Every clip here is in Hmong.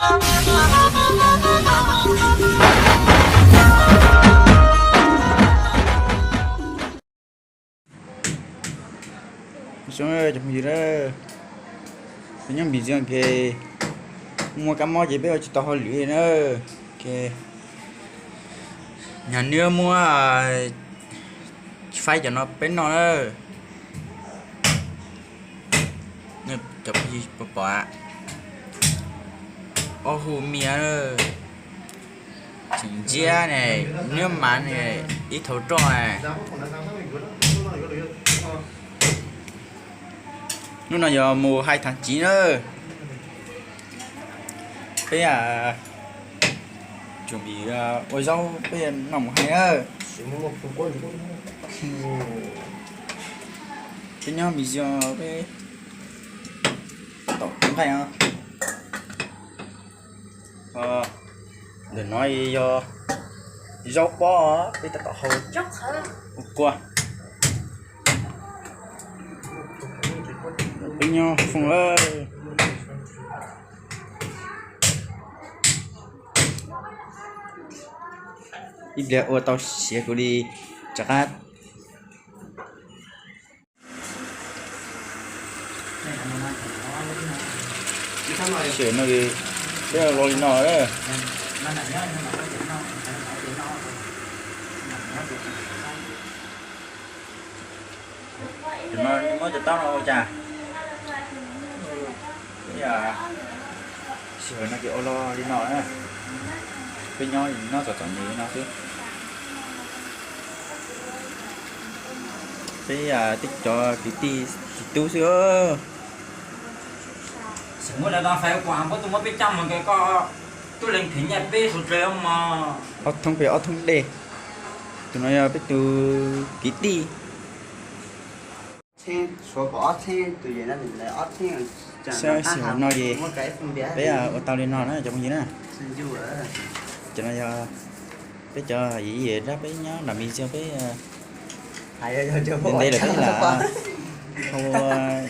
Cov phooj ywg, peb nyob Npis Ntxwg ces muaj kab mob ces peb ua tsis tau hauj lwm na. Ces nyag neb muab faib cov no peb noj na. Cov phooj ywg pom, ob hu mias, txiv ntsiab ne, neb mas ne, ib thaum roj. Hnub no yog mus hais tham tsiv na. Peb tsuas vim ua zaub peb noj mus hais na. Peb nyob Npis Ntxwg peb tab tom nqaij os. Ntawm no yog zaub pob peb tab tom hau ua kua. Peb nyob fooj lawm. Ib pliag ua tau siav kuv li rov qab. Sij hawm no peb los li no. Muab cov taub no ua cas? Sij hawm no ces ua los li no na. Peb nyob nyob txom txom nyem li no xwb. Peb tej cov kwv tij txiv tub xwb. Muab lawv fais kuam, muab tus muab peb coj mus ntes koj, tub leeg them nyiaj peb suav dlawg mog. Ob thoob pem ob thoob dej. Tus no yog peb tus kwv tij. Saib sij hawm no ces peb ua tau li no na cov phooj ywg na. Cov no yog peb cov yim yim dab peb nyob nram Npis Ntxwg peb ntev lawm peb lam hu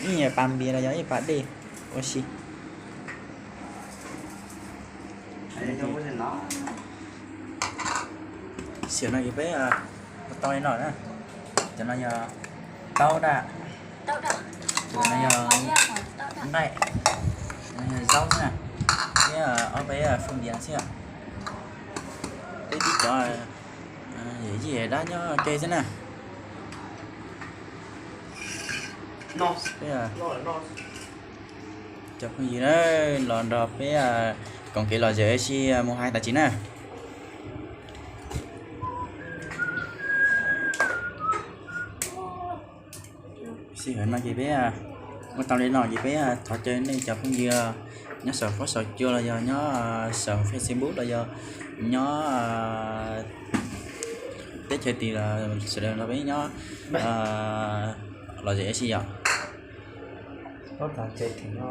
ib pas npias los yog ib pas dej ua si. Sij hawm no ces peb ua tau li no na. Cov no yog taub daj, cov no yog nqaij, cov no yog zaub xwb na. Peb ob peb fwj npias xwb. Peb tib cov yim yim dab nyob ke xwb na. Cov phooj ywg na, los nrog peb koom kev lom zem ua si mus hais tham tsiv na. Sij hawm no ces peb ua tau li no ces peb thov caw nej cov phooj ywg nyob saum huab saum cua los yog nyob saum Facebook los yog nyob teb chaws twg los sawv daws nrog peb nyob lom zem ua si yom. Sij hawm no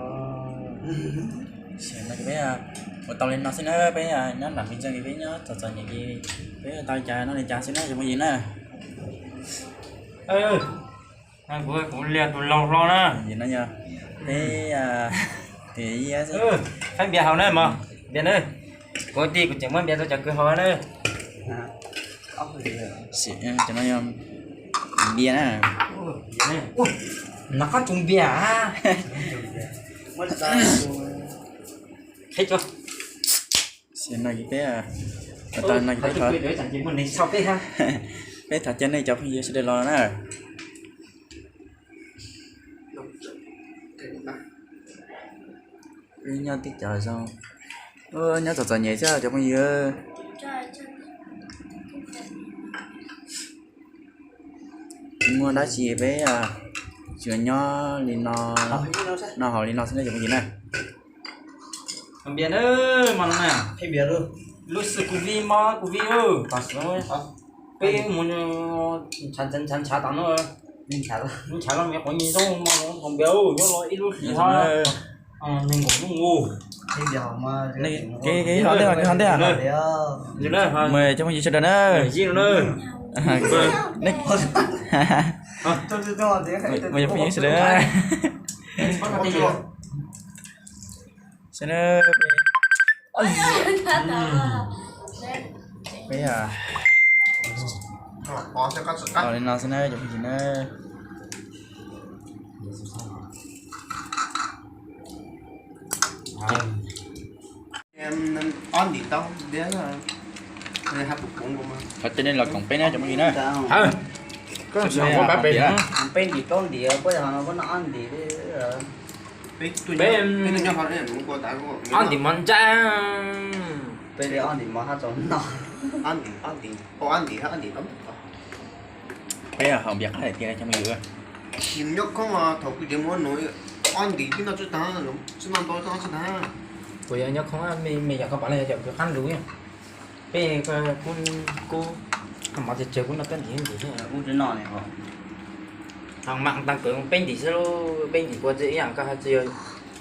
ces peb ua tau li no xwb na, peb nyob nram Npis Ntxwg ces peb nyob txom txom nyem ces peb ua tau li cas noj li cas xwb na cov phooj ywg na. Kuv, kuv liag tus laug hlo na. Peb, faib npias haus na mog, npias na. Kuv tij kuv tseem muab npias rau cov kwv haus na. Cov no yog npias na. Nov qab tsuas npias. Sij hawm no ces peb, peb thov caw nej cov phooj ywg sawv daws los na. Peb nyob tib co zoo, nyob txom txom nyem xwb cov phooj ywg. Tsis muaj dab tsi peb tsuas nyob li no, noj haus li no xwb na cov phooj ywg na. Npias na, mas no na, lub xwm kuv vij mog kuv vij, peb mus ntshav ntshav tom no, ntshav los me quav nyi zoo mog, npias nyob los ib lub hlis ho nees nkaum hnub. Kev ho ntej, kev ho ntej, mời cov phooj ywg sawv daws na. Mời cov phooj ywg sawv daws na. Sawv daws, Peb, aw, li no xwb na cov phooj ywg na. Qhov tej nej los koom peb na cov phooj ywg na. Peb ntim plaub ntim, peb ob ntim mos ntsab. Peb li ob ntim mos hab tsaus no. Peb haus npias qab hais tias cov phooj ywg. Nyob khoob thaum kuv tsev muab nws ob ntim twb noj tsis tag, tsis noj ntau tsis tag. Kuv yog nyob khoob me yam koj pom no yog cov kws qab lug. Peb kuj, kuj, mov tiag tiag kuj noj peb ntim ntim xwb. Kuj tsis noj li os. Mam tag kawg peb ntim xwb lauj, peb ntim kua txiv ib yam koj hais tsis yog,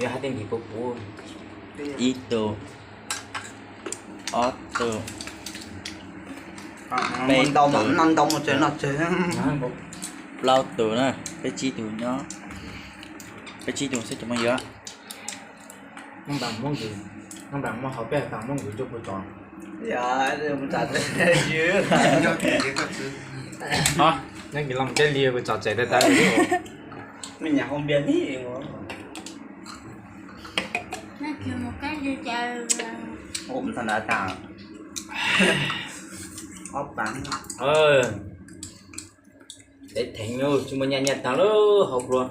yog hais tias ntim puv puv. Ib tug, ob tug, peb tug, plaub tug na, peb tsib tug nyob, peb tsib tug xwb cov phooj ywg. Npam muab nkws, npam muab hauv peb npam muab nkws rau kuv tso. Nyob kis los keb li kuv tso tseg tag tag li. Me nyuam hau npias ni. Ua tag, ob pab. Tev theev tsis muaj nyaj nyaj tag lawm hauv plua.